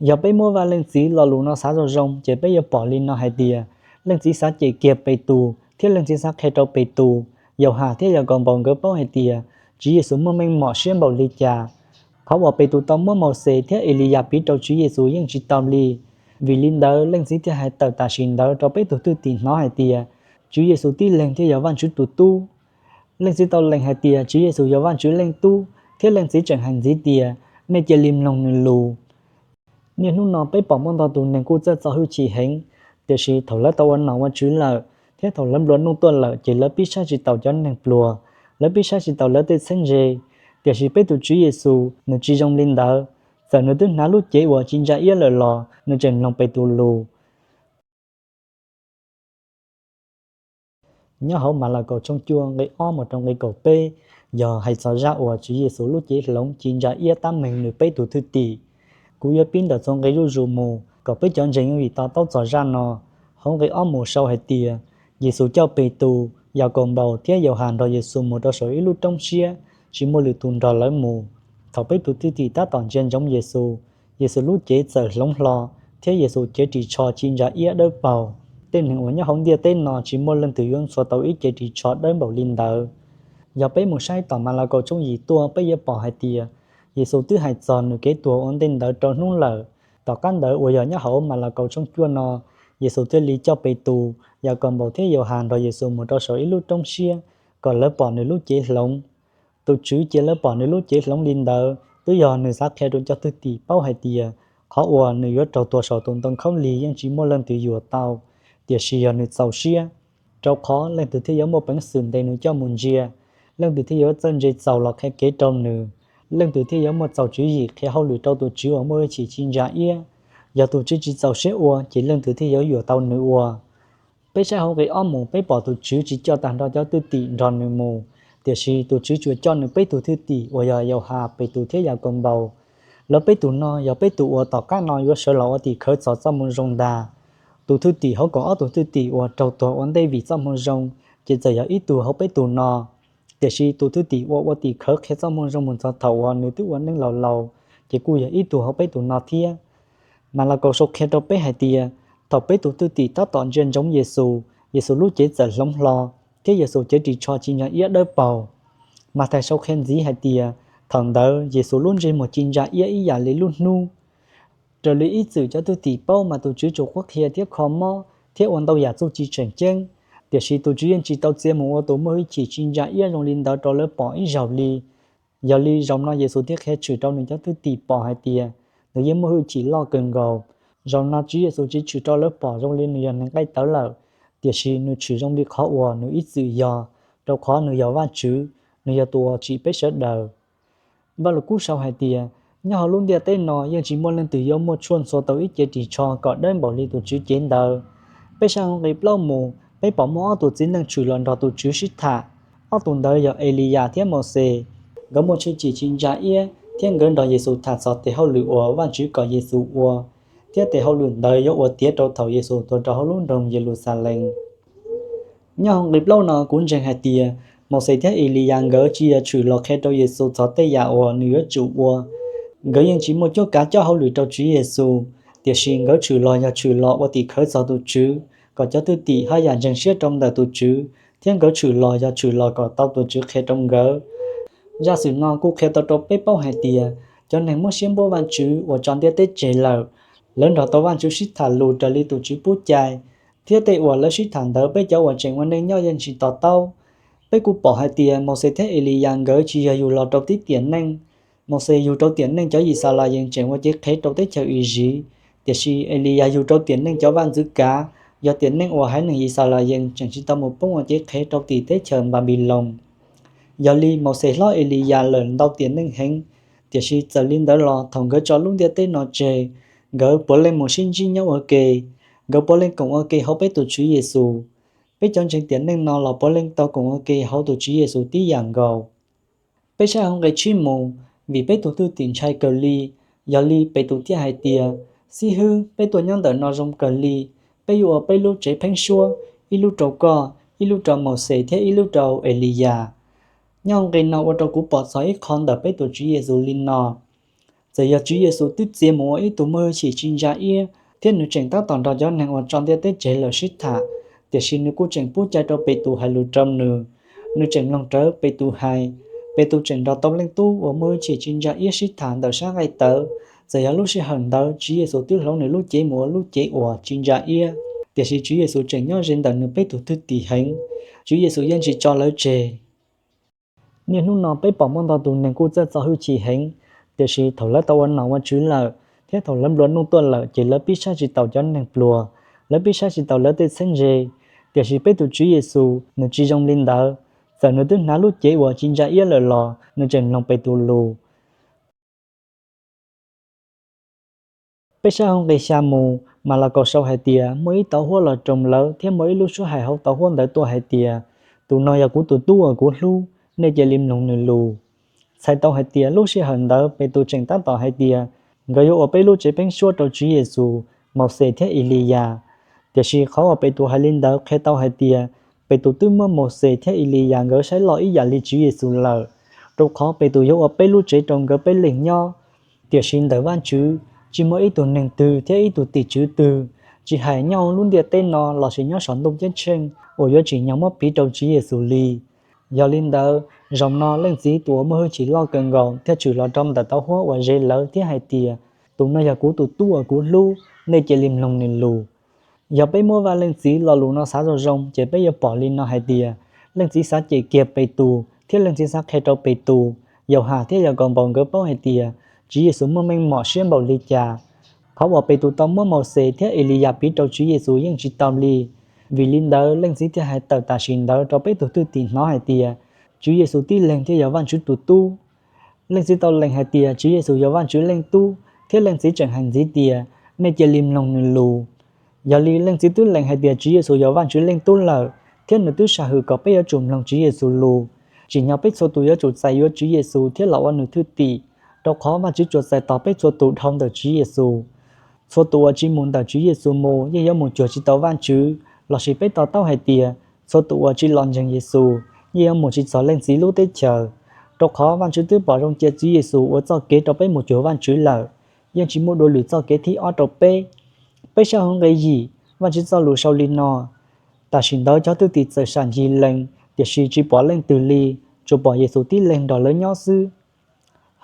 Yog peb muab Vaj Leej Txiv lo lus no xav zoo zoo ces peb yuav pom li no hais tias, Leej Txiv xav cem kiag Petus thiab Leej Txiv xav qhia rau Petus, Yauhas thiab Yakaunpaus nkawd paub hais tias Tswv Yexus muaj meej mom siab npaum li cas. Qhov uas Petus tau muab Mauxes thiab Eliyas piv rau Tswv Yexus yeej tsis tau li. Vim li ntawd Leej Txiv thiaj hais tawm tam sim ntawd rau peb tus thwj tim hnov hais tias Tswv Yexus tib leeg thiaj yog Vajtswv tus Tub. Leej Txiv tau lees hais tias Tswv Yexus yog Vajtswv Leej Tub thiab Leej Txiv tseem hais ntxiv tias, Nej cia li mloog nws lus. Niaj hnub no peb pom muaj ntau tus neeg kuj txawj txo hwj chim heev, tiam sis thaum lawv tau ua nom ua tswv lawm thiab thaum lawv nplua nuj tuaj lawm ces lawv pib saib tsis taus cov neeg pluag, lawv pib saib tsis taus lawv tej txheeb ze. Tiam sis peb tus Tswv Yexus nws tsis zoo li ntawd, txawm nws twb hnav lub cev uas ci ntsa iab lawm los nws tseem mloog Petus lus. Nyob hauv Malakaus tshooj cuaj nqe ob mus rau nqe kaum peb, yog hais txog zaj uas Tswv Yexus lub cev hloov ci ntsa iab tab meeg nws peb tus thwj tim. Kuv yuav pib ntawm txoj nqe zuj zus mus kom peb cov ntseeg yeej vim to taub txog zaj no. Hauv nqe ob mus sau hais tias, Yexus coj Petus, Yakaunpaus thiab Yauhas nrog Yexus mus rau saum ib lub roob siab, tsis muaj lwm tus nrog lawv mus. Thaum peb tus thwj tim tab tom ntsia ntsoov Yexus, Yexus lub cev txawm hloov hlo, thiab Yexus cev ris tsho ci ntsa iab dawb paug. Tej neeg uas nyob hauv ntiaj teb no tsis muaj leej twg yuav ntxhua tau ib cev ris tsho dawb npaum li ntawd. Yog peb mus saib tom Malakaus tshooj yim tuaj peb yuav pom hais tias, Yexus twb hais txog nws kev tuag ua ntej ntawd rau hnub lawm. Tom qab ntawd uas yog nyob hauv Malakaus tshooj cuaj no, Yexus thiaj li coj Petus, Yakaunpaus thiab Yauhas nrog Yexus mus rau saum ib lub roob siab, kom lawv pom nws lub cev hloov. Tus Tswv cia lawv pom nws lub cev hloov li ntawd twb yog nws xav qhia rau cov thwj tim paub hais tias, qhov uas nws yuav raug tuag saum tus ntoo khaub lig yeej tsis muaj leej twg yuam tau, tiam sis yog nws txaus siab. Rau qhov leej twg thiaj yuav muaj peev xwm ntes nws coj mus ntsia, leej twg thiaj yuav txawj ntse txaus los qhia kev rau nws, leej twg thiaj yuav muaj txaus tswv yim qhia hauj lwm rau tus Tswv uas muaj hwj chim ci ntsa iab. Yog tus Tswv tsis txaus siab ua ces leej twg thiaj yuav yuam tau nws ua? Peb saib hauv nqe ob mus peb pom tus Tswv tsis coj tag nrho cov thwj tim nrog nws mus, tiam sis tus Tswv tsuas coj nws peb tus thwj tim uas yog Yauhas, Petus thiab Yakaunpaus. Lawv peb tus no yog peb tus uas tom qab no yuav sawv los ua tim khawv txog txoj moo zoo ntag. Tus thwj tim hauv kaum ob tus thwj tim uas raug tuag ua ntej vim txoj moo zoo, ces txawm yog ib tug hauv peb tus no. Tiam sis tus thwj tim uas ua tim khawv qhia txoj moo zoo mus txog thaum uas nws twb ua neej laus laus, ces kuj yog ib tug hauv peb tus no thiab. Malakaus sau qhia rau peb hais tias, thaum peb tus thwj tim tab tom ntsia ntsoov Yexus, Yexus lub cev txawm hloov hlo, thiab Yexus cev ris tsho ci ntsa iab dawb paug. Mathais sau qhia ntxiv hais tias, thaum ntawd Yexus lub ntsej muag ci ntsa iab ib yam li lub hnub. Raws li ib txwm cov thwj tim paub mas tus Tswv tsuas qhuab qhia thiab kho mob thiab ua ntau yam txuj ci tseem ceeb, tiam sis tus Tswv yeej tsis tau txia mus ua tus muaj hwj chim ci ntsa iab zoo li ntawd rau lawv pom ib zaug li. Yog li zaum no Yexus thiaj qhia tshwm rau nws cov thwj tim pom hais tias nws yeej muaj hwj chim loj kawg nkaus. Zaum no Tswv Yexus tsis tshwm rau lawv pom zoo li nws yog neeg nqaij tawv lawm, tiam sis nws tshwm zoo li qhov uas nws ib txwm yog, rau qhov nws yog Vajtswv, nws yog tus uas tsim peb sawv daws. Vaj Lus Kub sau hais tias, nyob hauv lub ntiaj teb no yeej tsis muaj leej twg yuav muaj tshuaj ntxhua tau ib cev ris tsho kom dawb npaum li tus Tswv cev ntawd. Peb saib hauv nqe plaub mus, peb pom muaj ob tug txiv neej tshwm los nrog tus Tswv sib tham. Ob tug ntawd yog Eliyas thiab Mauxes. Nkawd muaj tshwj chim ci ntsa iab thiab nkawd nrog Yexus tham txog tes hauj lwm uas Vajtswv kom Yexus ua, thiab tes hauj lwm ntawd yuav ua tiav rau thaum Yexus tuag rau hauv lub nroog Yeluxalees. Nyob hauv nqe plaub no kuv ntseeg hais tias Mauxes thiab Eliyas nkawd tsis yog tshwm los qhia rau Yexus txog tej yam uas nws yuav tsum ua. Nkawd yeej tsis muaj cuab kav coj hauj lwm rau Tswv Yexus, tiam sis nkawd tshwm los yog tshwm los ua tim khawv txog tus Tswv, kom cov thwj tim haj yam ntseeg siab rau ntawm tus Tswv, thiab nkawd tshwm los yog tshwm los kom tau tus Tswv qhia rau nkawd. Zaj xwm no kuj qhia tau rau peb paub hais tias, cov neeg muab siab npuab Vajtswv uas tso ntiaj teb tseg lawm, lawv nrog tau Vajtswv sib tham lus raws li tus Tswv pub cai, thiab tej uas lawv sib tham ntawd peb cov uas tseem ua neej nyob yeej tsis to taub. Peb kuj pom hais tias Mauxes thiab Eliyas nkawd tsis yog yug los rau tib tiam neej. Mauxes yug rau tiam neej cov Yixalayees tseem ua cev qhev rau teb chaws Iziv, tiam sis Eliyas yug rau tiam neej cov vaj ntxwv kav, yog tiam neej uas haiv neeg Yixalayees tseem tsis tau mus poob ua cev qhev rau tim teb chaws Npanpiloos. Yog li Mauxes hlob Eliyas lawm ntau tiam neej heev, tiam sis txawm li ntawd los thaum nkawd tso lub ntiaj teb no tseg, nkawd puav leej mus sib ntsib nyob ua ke, nkawd puav leej koom ua ke hauv peb tus Tswv Yexus. Peb cov ntseeg tiam neej no los puav leej tau koom ua ke hauv tus Tswv Yexus tib yam nkaus. Peb saib hauv nqe tsib mus, vim peb tus thwj tim ntshai kawg li, yog li Petus thiaj hais tias, Xib hwb, peb tuaj nyob ntawm no zoo kawg li, peb yuav ua peb lub tsev pheeb suab, ib lub rau koj, ib lub rau Mauxes thiab ib lub rau Eliyas. Nyob hauv nqe no ua rau kuv pom txog ib qho ntawm peb tus Tswv Yexus li no: Txawm yog Tswv Yexus twb txia mus ua ib tug muaj hwj chim tsis ntsa iab thiab nws tseem tab tom nrog cov neeg uas tso ntiaj teb tseg lawm sib tham, tiam sis nws kuj tseem pub cai rau Petus hais lus rau nws. Nws tseem mloog rawv Petus hais. Petus tseem nrog tau leej tub uas muaj hwj chim tsis ntsa iab sib tham ntawm sab nqaij tawv. Txawm yog lub sij hawm ntawd Tswv Yexus twb hloov nws lub cev mus ua lub cev uas tsis ntsa iab, tiam sis Tswv Yexus tseem nyob ze ntawm nws peb tus thwj tim heev. Tswv Yexus yeej tsis tso lawv tseg. Niaj hnub no peb pom muaj ntau tus neeg kuj txawj txo hwj chim heev, tiam sis thaum lawv tau ua nom ua tswv lawm thiab thaum lawv nplua nuj tuaj lawm ces lawv pib saib tsis taus cov neeg pluag, lawv pib saib tsis taus lawv tej txheeb ze. Tiam sis peb tus Tswv Yexus nws tsis zoo li ntawd. Txawm nws twb hnav lub cev uas tsis ntsa iab lawm los nws tseem mloog Petus lus. Peb saib hauv nqe xya mus, Malakaus sau hais tias muaj ib tauv huab los roos lawv thiab muaj ib lub suab hais hauv tauv huab ntawd tuaj hais tias, Tus no yog kuv tus tub uas kuv hlub, nej cia li mloog nws lus. Txhais tau hais tias lub sij hawm ntawd Petus tseem tab tom hais tias nkawd yuav ua peb lub tsev pheeb suab rau Tswv Yexus, Mauxes thiab Eliyas. Tiam sis qhov uas Petus hais li ntawd qhia tau hais tias Petus twb muab Mauxes thiab Eliyas nkawd saib loj ib yam li Tswv Yexus lawm, rau qhov Petus yuav ua peb lub tsev rau nkawd peb leeg nyob. Tiam sis ntawm Vajtswv tsis muaj ib tug neeg twg thiab ib tug tim tswv twg, tsis hais nyob hauv lub ntiaj teb no lossis nyob saum ntuj ceeb tsheej, uas yuav tsim nyog muab piv rau Tswv Yexus li. Yog li ntawd, zaum no leej txiv tus uas muaj hwj chim loj kawg nkaus thiaj tshwm los rau ntawm tauv huab uas ze lawv thiab hais tias, Tus no yog kuv tus tub uas kuv hlub, nej cia li mloog nws lus. Yog peb muab Vaj Leej Txiv lo lus no xav zoo zoo ces peb yuav pom li no hais tias, leej txiv xav cem kiag Petus thiab leej txiv xav qhia rau Petus, Yauhas thiab Yakaunpaus nkawd paub hais tias Tswv Yexus muaj meej mom siab npaum li cas. Qhov uas Petus tau muab Mauxes thiab Eliyas piv rau Tswv Yexus yeej tsis tau li. Vim li ntawd leej txiv thiaj hais tawm tam sim ntawd rau peb tus thwj tim hnov hais tias, Tswv Yexus tib leeg thiaj yog Vajtswv tus Tub. Leej txiv tau lees hais tias Tswv Yexus yog Vajtswv Leej Tub thiab leej txiv tseem hais ntxiv tias, Nej cia li mloog nws lus. Yog li leej txiv twb lees hais tias Tswv Yexus yog Vajtswv Leej Tub lawm, thiab nws twb sam hwm kom peb yuav tsum mloog Tswv Yexus lus. Tsim nyog peb txhua tus yuav tsum txais yuav Tswv Yexus thiab los ua nws thwj tim, rau qhov Vajtswv tsuas txais tos peb txhua tus dhau ntawm Tswv Yexus. Txhua tus uas tsis mus ntawm Tswv Yexus mus yeej yuav mus cuag tsis tau Vajtswv, lossis peb to taub hais tias, txhua tus uas tsis los ntseeg Yexus yeej yuav mus tsis txog Leej Txiv lub teb chaws, rau qhov Vajtswv twb pom zoo cia Tswv Yexus ua txoj kev rau peb mus cuag Vajtswv lawm, yeej tsis muaj dua lwm txoj kev thib ob rau peb. Peb saib hauv nqe yim, Vajtswv txoj lus sau li no: Tam sim ntawd cov thwj tim txawm sam ncig lees, tiam sis tsis pom leej twg li, tsuas pom Yexus tib leeg nrog lawv nyob xwb.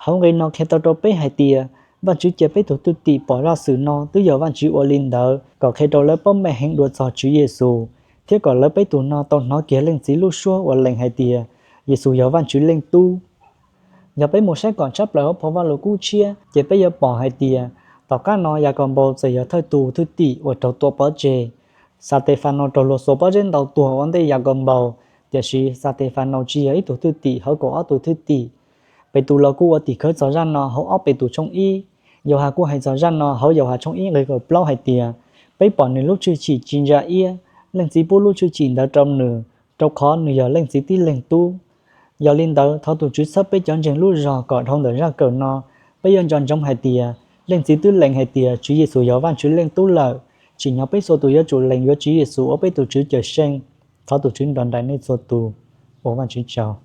Hauv nqe no qhia tau rau peb hais tias, Vajtswv cia peb tus thwj tim pom zaj xwm no twb yog Vajtswv ua li ntawd kom qhia rau lawv paub meej heev dua txog Tswv Yexus, thiab kom lawv peb tus no tau hnov kiag Leej Txiv lub suab uas lees hais tias, Yexus yog Vajtswv Leej Tub. Yog peb mus saib kom tshab plaws hauv phau Vajluskub tshiab ces peb yuav pom hais tias, tom qab no Yakaunpaus txawm yog thawj tus thwj tim uas raug tua pov tseg. Xatefanaus raug luag xuas pob zeb ntaus tuag ua ntej Yakaunpaus, tiam sis Xatefanaus tsis yog ib tug thwj tim hauv kaum ob tug thwj tim. Petus los kuj ua tim khawv txog zaj no hauv ob Petus tshooj ib. Yauhas kuj hais txog zaj no hauv Yauhas tshooj ib nqe kaum plaub hais tias, Peb pom nws lub tshwj chim tsis ntsa iab, Leej Txiv pub lub tshwj chim ntawd rau nws, rau qhov nws yog Leej Txiv tib leeg Tub. Yog li ntawd, thov tus Tswv txhawb peb cov ntseeg lub zog kom dhau ntawm zaj kawm no, peb yuav nco ntsoov hais tias, Leej Txiv twb lees hais tias Tswv Yexus yog Vajtswv Leej Tub lawm, tsim nyog peb txhua tus yuav tsum lees yuav Tswv Yexus ua peb tus Tswv Cawm Seej. Thov tus Tswv nrog nraim nej txhua tus. Ua Vajtswv tsaug.